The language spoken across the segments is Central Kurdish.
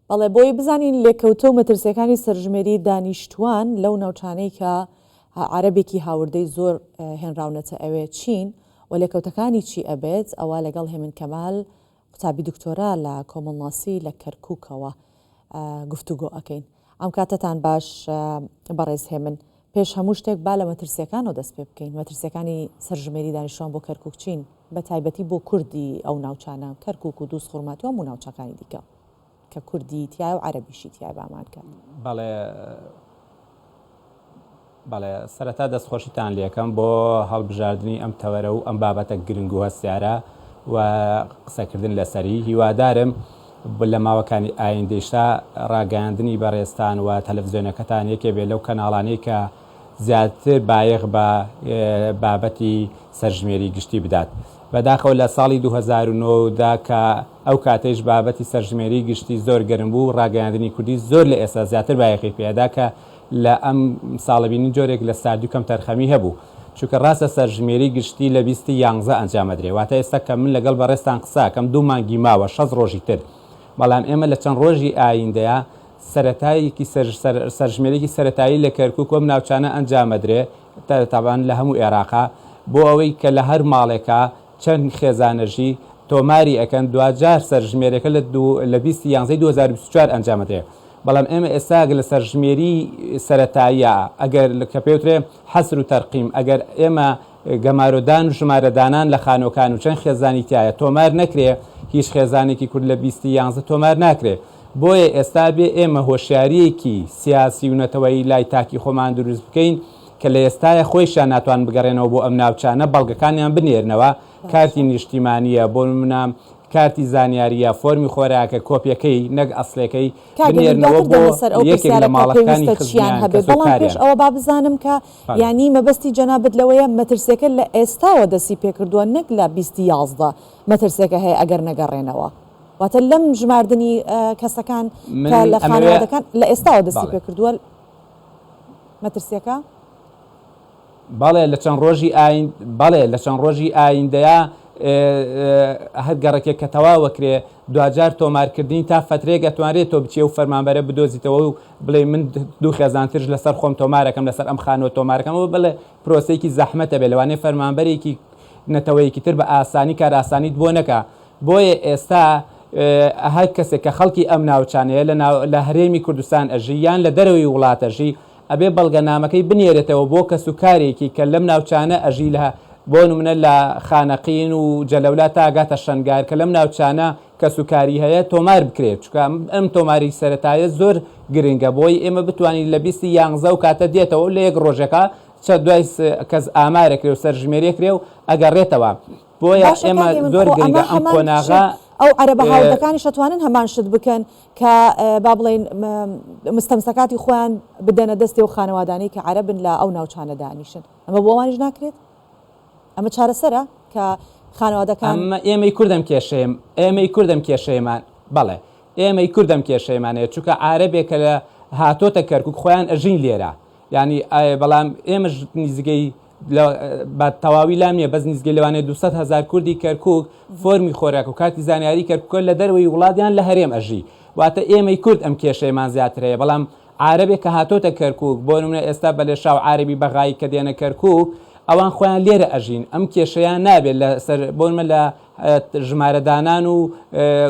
بەڵێ بۆی بزانین لێکەوتە و مەترسیەکانی سەرژمێری دانیشتوان لەو ناوچانەی کە عەرەبێکی هاوردەی زۆر هێنراونەتە ئەوێ چین و لێکەوتەکانی چی ئەبێت ئەوە لەگەڵ هێمن کەمال قوتابی دکتۆرا لە کۆمەڵناسی لە کەرکوکەوە گفتوگۆ ئەکەین. ئەم کاتەتان باش بەڕێز هێمن. پێش هەموو شتێک با لە مەترسیەکانەوە دەست پێ بکەین. مەترسیەکانی سەرژمێری دانیشتوان بۆ کەرکوک چین؟ بە تایبەتی بۆ کوردی ئەو ناوچانە، کەرکوک و دووزخورماتوو هەموو ناوچەکانی دیکە کە کوردی تیایە و عەرەبیشی تیایە بە هەمان کات. بەڵێ بەڵێ سەرەتا دەستخۆشیتان لێکەم بۆ هەڵبژاردنی ئەم تەوەرە و ئەم بابەتە گرنگ و هەستیارە و قسەکردن لەسەری هیوادارم لە ماوەکانی ئایندەیشدا ڕاگەیاندنی بەڕێزتان و تەلەفزیۆنەکەتان یەکێ بێ لەو کەناڵانەی کە زیاتر بایەخ بە بابەتی سەرژمێری گشتی بدات. بەداخەوە لە ساڵی 2009 دا کە ئەو کاتەیش بابەتی سەرژمێری گشتی زۆر گەرم بوو، ڕاگەیاندنی کوردی زۆر لە ئێستا زیاتر بایەخی پێدا کە لە ئەم ساڵە بینین جۆرێک لە ساردی و کەمتەرخەمی هەبوو. چونکە ڕاستە سەرژمێری گشتی لە بیستی یانزە ئەنجام ئەدرێ واتە ئێستا کە من لەگەڵ بەڕێزتان قسە ئەکەم دوو مانگی ماوە 60 ڕۆژی تر بەڵام ئێمە لە چەند ڕۆژی ئایندەیا سەرەتایەکی سەر سەرژمێرێکی سەرەتایی لە کەرکوک و ئەم ناوچانە ئەنجام ئەدرێ تەبعەن لە هەموو ئێراقا بۆ ئەوەی کە لە هەر ماڵێکا چەند خێزانەژی تۆماری ئەکەن دواجار سەرژمێرەکە لە دوو لە بیستی یانزەی 2024 ئەنجام ئەدرێ بەڵام ئێمە ئێستا لە سەرژمێری سەرەتاییە ئەگەر کە پێوترێ حەسر و تەرقیم ئەگەر ئێمە گەمارۆدان و ژمارەدانان لە خانووەکان و چەند خێزانی تیایە تۆمار نەکرێ هیچ خێزانێکی کورد لە بیستی یانزە تۆمار ناکرێ بۆیە ئێستا بێ ئێمە هۆشیارییەکی سیاسی و نەتەوەیی لای تاکی خۆمان دروست بکەین کە لە ئێستایا خۆیشیان ناتوان بگەڕێنەوە بۆ ئەم ناوچانە بەڵگەکانیان بنێرنەوە کارتی نیشتیمانییە بۆ نمونە کارتی زانیارییە فۆرمی خۆراکە کۆپیەکەی نەک ئەسڵێکەی کاک هێمن بنێرنەوە دواتر بۆ دێمە سەر ئەو یەکێک لە پرسیارە کە ماڵەکانی پێویستە چیان خزمیان هەبێ بەڵام پێش کەسوکاریان. ئەوە با بزانم کە بەڵێ. یانی مەبەستی جەنابت لەوەیە مەترسیەکە لە ئێستاوە دەستی پێکردووە نەک لە 20 11 مەترسیەکە هەیە ئەگەر نەگەڕێنەوە واتە لەم ژماردنی کەسەکان من کە لە ئەمەوێ خانەوادەکان لە ئێستاوە دەستی بەڵێ. پێکردووە مەترسیەکە؟ بەڵێ لە چەند ڕۆژی ئایند بەڵێ لە چەند ڕۆژی ئایندەیا هەر گەڕەکێک کە تەواوەکرێ دواجار تۆمارکردنی تا فەترەیەک ئەتوانرێت تۆ بچی ئەو فەرمانبەرە بدۆزیتەوە و بڵێ من دوو خێزانترش لەسەر خۆم تۆمارەکەم لەسەر ئەم خانووە تۆمارەکەم ئەوە بڵێ پرۆسەیەکی زەحمەتە بێ لەوانەیە فەرمانبەرێکی نەتەوەیەکی تر بە ئاسانی کارئاسانیت بۆ نەکا بۆیە ئێستا هەر کەسێک کە خەڵکی ئەم ناوچانەیە لە لە هەرێمی کوردستان ئەژی یان لە دەرەوەی وڵات ئەژی ئەبێ بەڵگەنامەکەی بنێرێتەوە بۆ کەسوکارێکی کە لەم ناوچانە ئەژی لە بۆ نمونە لە خانەقین و جەلەولا تا ئەگاتە شەنگار کە لەم ناوچانە کەسوکاری هەیە تۆمار بکرێت چونکە ئەم تۆماری سەرەتایە زۆر گرنگە بۆی ئێمە بتوانین لە بیستی یانزە ئەو کاتە دێتەوە لە یەک ڕۆژێکا چە دوای کەس ئامارەکرێ و سەرژمێریەکرێ و ئەگەڕێتەوە بۆیە باشە ئێمە کاک هێمن زۆر خۆ گرنگە ئەمە ئەم هەمان قۆناغە شت ئەو عەرەبە هاوردەکانیش ئەتوانن هەمان شت بکەن کە با بڵێین مستەمسەکاتی خۆیان بدەنە دەستی ئەو خانەوادانەی کە عەرەبن لە ئەو ناوچانە دانیشن ئەمە بۆ ئەوانیش ناکرێت؟ ئەمە چارەسەرە کە خانەوادەکان. ئەمە ئێمەی کورد ئەم کێشەیەم ئێمەی کورد ئەم کێشەیەمان بەڵێ ئێمەی کورد ئەم کێشەیەمان هەیە چونکە عارەبێک کە لە هاتۆتە کەرکوک خۆیان ئەژین لێرە یانی بەڵام ئێمەش نزیکەی بە تەواوی لام نییە بەس نزیکەی لەوانەیە 200 هەزار کوردی کەرکوک فۆرمی خۆراک و کارتی زانیاری کەرکوکە لە دەرەوەی وڵات یان لە هەرێم ئەژی واتە ئێمەی کورد ئەم کێشەیەمان زیاتر هەیە بەڵام عارەبێک کە هاتۆتە کەرکوک بۆ نمونە ئێستا بە لێشاو عارەبی بەغایی کە دێنە کەرکوک ئەوان خۆیان لێرە ئەژین ئەم کێشەیان نابێت لە سەر بۆ نمونە لە ژمارەدانان و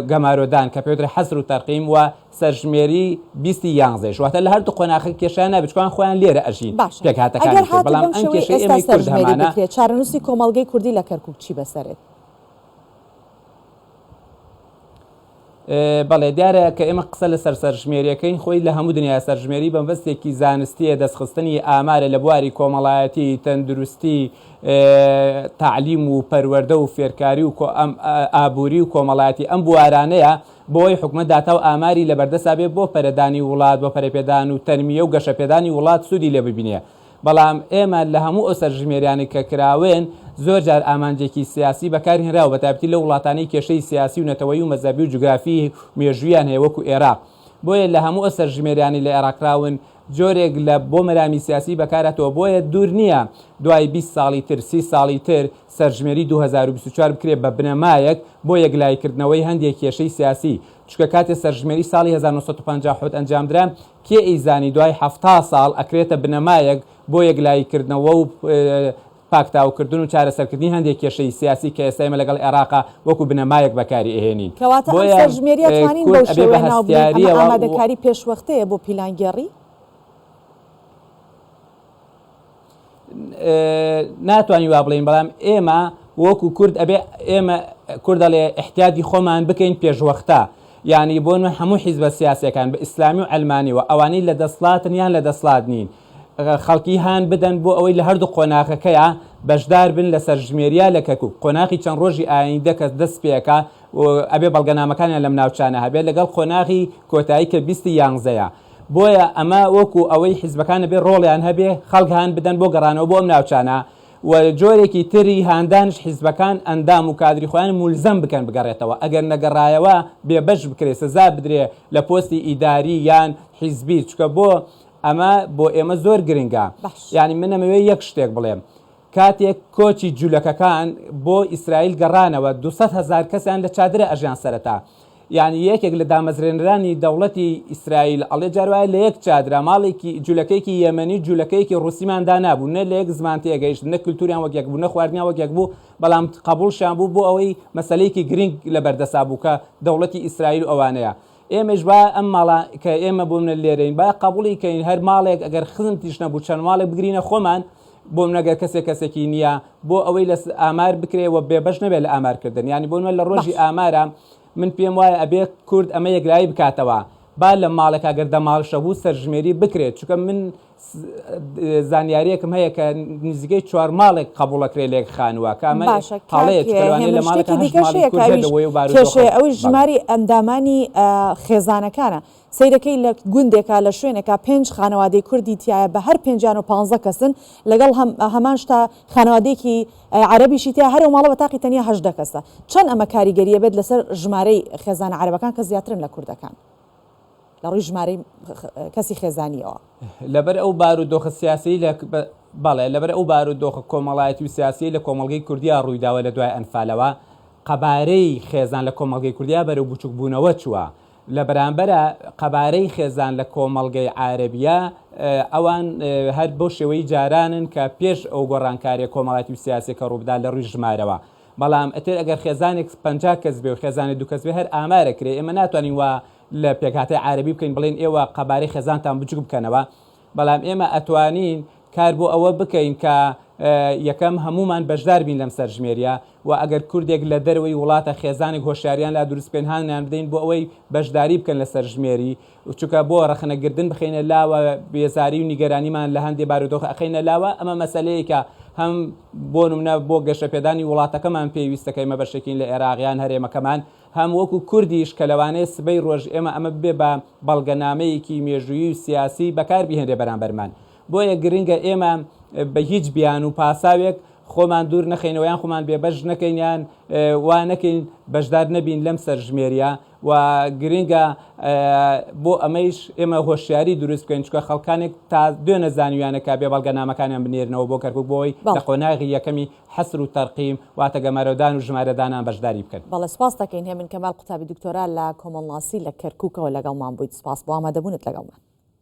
گەمارۆدان کە پێوترێ حەسر و تەرقیم و سەرژمێری بیستی یانزەیش واتە لە هەردوو قۆناخەکە کێشەیان نابێت چونکە ئەوان خۆیان لێرە ئەژین باشە پێکهاتەکانی ئەگەر تر هاتوو بەڵام بەم ئەم شێوەی کێشەی ئێستا ئێمەی کورد سەرژمێری هەمانە بکرێت چارەنووسی کۆمەڵگەی کوردی لە کەرکوک چی بەسەرێت؟ بەڵێ دیارە کە ئێمە قسە لەسەر سەرژمێریەکەین خۆی لە هەموو دنیا سەرژمێری بەمبەستێکی زانستیە دەستخستنی ئامارە لە بواری کۆمەڵایەتی تەندروستی تەعلیم و پەروەردە و فێرکاری و ئابووری و کۆمەڵایەتی ئەم بوارانەیە بۆی حکومەت داتا و ئاماری لەبەردەسا بێ بۆ پەرەدانی وڵات بۆ پەرەپێدان و تەنمیە و گەشەپێدانی وڵات سوودی لێ ببینێ بەڵام ئێمە لە هەموو ئەو سەرژمێریانەی کە کراون زۆر جار ئامانجێکی سیاسی بەکار هێنراوە بەتایبەتی لەو وڵاتانەی کێشەی سیاسی و نەتەوەیی و مەزهەبی و جوگرافی و مێژوویان هەیە وەکو ئێراق بۆیە لە هەموو ئەو سەرژمێریانەی لە ئێراق کراون. جۆرێک لە بۆ مەرامی سیاسی بەکارهاتووە بۆیە دوور نییە دوای 20 ساڵی تر 30 ساڵی تر سەرژمێری 2024 بکرێت بە بنەمایەک بۆ یەکلاییکردنەوەی هەندێک کێشەی سیاسی چونکە کاتێ سەرژمێری ساڵی 1957 ئەنجامدرا کێ ئەیزانی دوای 70 ساڵ ئەکرێتە بنەمایەک بۆ یەکلاییکردنەوە و پاکتاوکردن و چارەسەرکردنی هەندێک کێشەی سیاسی کە ئێستا ئێمە لەگەڵ عێراقا وەکو بنەمایەک بەکاری ئەهێنین. کەواتە ئەم بۆیە سەرژمێریە توانین کورد بەو ئەبێ بە شێوەیە ناو بنێین ئەمە هەستیارییەوە و ئامادەکاری پێشوەختەیە بۆ پیلانگێڕی؟ ناتوانین وا بڵێین بەڵام ئێمە وەکو کورد ئەبێ ئێمە کورد ئەڵێ ئیحتیاتی خۆمان بکەین پێشوەختە یانی بۆ نمونە هەموو حیزبە سیاسیەکان بە ئیسلامی و عەلمانی و ئەوانەی لە دەسڵاتن یان لە دەسڵات نین خەڵکی هان بدەن بۆ ئەوەی لە هەردوو قۆناغەکەیا بەشدار بن لە سەرژمێریا لە کەرکوک قۆناغی چەند ڕۆژی ئایندە کە دەست پێکا ئەبێ بەڵگەنامەکانیان لەم ناوچانە هەبێت لەگەڵ قۆناغی کۆتایی کە بیستی یانزەیە بۆیە ئەمە وەکو ئەوەی حیزبەکان ئەبێ ڕۆڵیان هەبێ خەڵک هان بدەن بۆ گەڕانەوە بۆ ئەم ناوچانە و جۆرێکی تری هاندانش حیزبەکان ئەندام و کادری خۆیان مولزەم بکەن بگەڕێتەوە ئەگەر نەگەڕایەوە بێبەش بکرێ سزا بدرێ لە پۆستی ئیداری یان حیزبی چونکە بۆ ئەمە بۆ ئێمە زۆر گرنگە باش. یانی من ئەمەوێ یەک شتێک بڵێم کاتێک کۆچی جولەکەکان بۆ ئیسرائیل گەڕانەوە 200 هەزار کەسیان لە چادرە ئەژیان سەرەتا یانی یەکێک لە دامەزرێنەرانی دەوڵەتی ئیسرائیل ئەڵێ جار وایە لە یەک چادرا ماڵێکی جولەکەیەکی یەمەنی و جولەکەیەکی ڕووسیمان دانابوو نە لە یەک زمان تێگەیشتن نە کلتوریان وەک یەک بوو نە خواردنیان وەک یەک بوو بەڵام قەبوڵشیان بوو بۆ ئەوەی مەسەلەیەکی گرنگ لە بەردەسا بوو کە دەوڵەتی ئیسرائیل و ئەوانەیە ئێمەش با ئەم ماڵە کە ئێمە بۆ منە لێرەین با قەبوڵی کەین هەر ماڵێک ئەگەر خزمتیش نەبوو چەند ماڵێک بگرینە خۆمان بۆ منە گەر کەسێک کەسێکی نییە بۆ ئەوەی لە ئامار بکرێ و بێبەش نەبێت لە ئامارکردن یانی بۆ منە لە ڕۆژی باش. ئامارە من پێم وایە ئەبێ کورد ئەمە یەکلایی بکاتەوە با لە ماڵێکا گەر دە ماڵ شەبوو سەرژمێری بکرێت چونکە من زانیاریەکم هەیە کە نزیکەی چوار ماڵێک قبوڵەکرێ لە یەک خانووە کە ئەمە باشە هەڵەیە کاک چونکە لەوانەیە لە هێمن ماڵێکا شتێکی هەشت دیکەش ماڵی هەیە کە کورد هەبێ ئەویش وەی و بارودۆخە کێشەیە ئەویش بەڵێ. ژماری ئەندامانی خێزانەکانە سەیرەکەی لە گوندێکا لە شوێنێکا پێنج خانەوادەی کوردی تیایە بە هەر پێنجیان و پانزە کەسن لەگەڵ هەم هەمان شتا خانەوادەیەکی عەرەبیشی تیا هەر ئەو ماڵە بە تاقی تەنیا 18 کەسە چەند ئەمە کاریگەریە بێت لەسەر ژمارەی خێزانە عەرەبەکان کە زیاترن لە کوردەکان لە ڕووی ژمارەی کەسی خێزانیەوە. لەبەر ئەو بارودۆخە سیاسیەی لە بەڵێ لەبەر ئەو بارودۆخە کۆمەڵایەتی و سیاسیەی لە کۆمەڵگەی کوردیا ڕوویداوە لە دوای ئەنفالەوە قەبارەی خێزان لە کۆمەڵگەی کوردیا بەرەو بچووکبوونەوە چووە لە بەرامبەرا قەبارەی خێزان لە کۆمەڵگەی عارەبیە ئەوان هەر بەو شێوەی جارانن کە پێش ئەو گۆڕانکاریە کۆمەڵایەتی و سیاسیە کە ڕووبدا لە ڕووی ژمارەوە بەڵام ئیتر ئەگەر خێزانێک 50 کەس بێ و خێزانێک دوو کەس بێ هەر ئامارە کرێ ئێمە ناتوانین وا لە پێکهاتەی عارەبی بکەین بڵێین ئێوە قەبارەی خێزانتان بچوک بکەنەوە بەڵام ئێمە ئەتوانین کار بۆ ئەوە بکەین کە یەکەم هەموومان بەشدار بین لەم سەرژمێریە و ئەگەر کوردێک لە دەرەوەی وڵاتە خێزانێک هۆشیاریان لا دروست بکەین هانیان بدەین بۆ ئەوەی بەشداری بکەن لە سەرژمێری چونکە بۆ ڕەخنەگردن بخەینە لاوە بێزاری و نیگەرانیمان لە هەندێ بارودۆخ ئەخەینە لاوە ئەمە مەسەلەیەکە هەم بۆ نمونە بۆ گەشەپێدانی وڵاتەکەمان پێویستە کە ئێمە بەشێکین لە عێراق یان هەرێمەکەمان هەم وەکو کوردیش کە لەوانەیە سبەی ڕۆژ ئێمە ئەمە ببێ بە بەڵگەنامەیەکی مێژوویی و سیاسی بەکار بهێنرێ بەرامبەرمان بۆیە گرنگە ئێمە بە هیچ بیان و پاساوێک خۆمان دوور نەخەینەوە یان خۆمان بێبەش نەکەین یان وا نەکەین بەشدار نەبین لەم سەرژمێریە و گرنگە بۆ ئەمەیش ئێمە هۆشیاری دروست بکەین چونکە خەڵکانێک تا دوێنە زانیویانە کە بێ بەڵگەنامەکانیان بنێرنەوە بۆ کەرکوک بۆ ئەوەی لە بەڵێ. قۆناغی یەکەمی حەسر و تەرقیم واتە گەمارۆدان و ژمارەدانان بەشداری بکەن. بەڵێ سوپاست دەکەین هێمن کەمال قوتابی دکتۆرا لە کۆمەڵناسی لە کەرکوکەوە لەگەڵمان بوویت سوپاس بۆ ئامادەبوونت لەگەڵمان.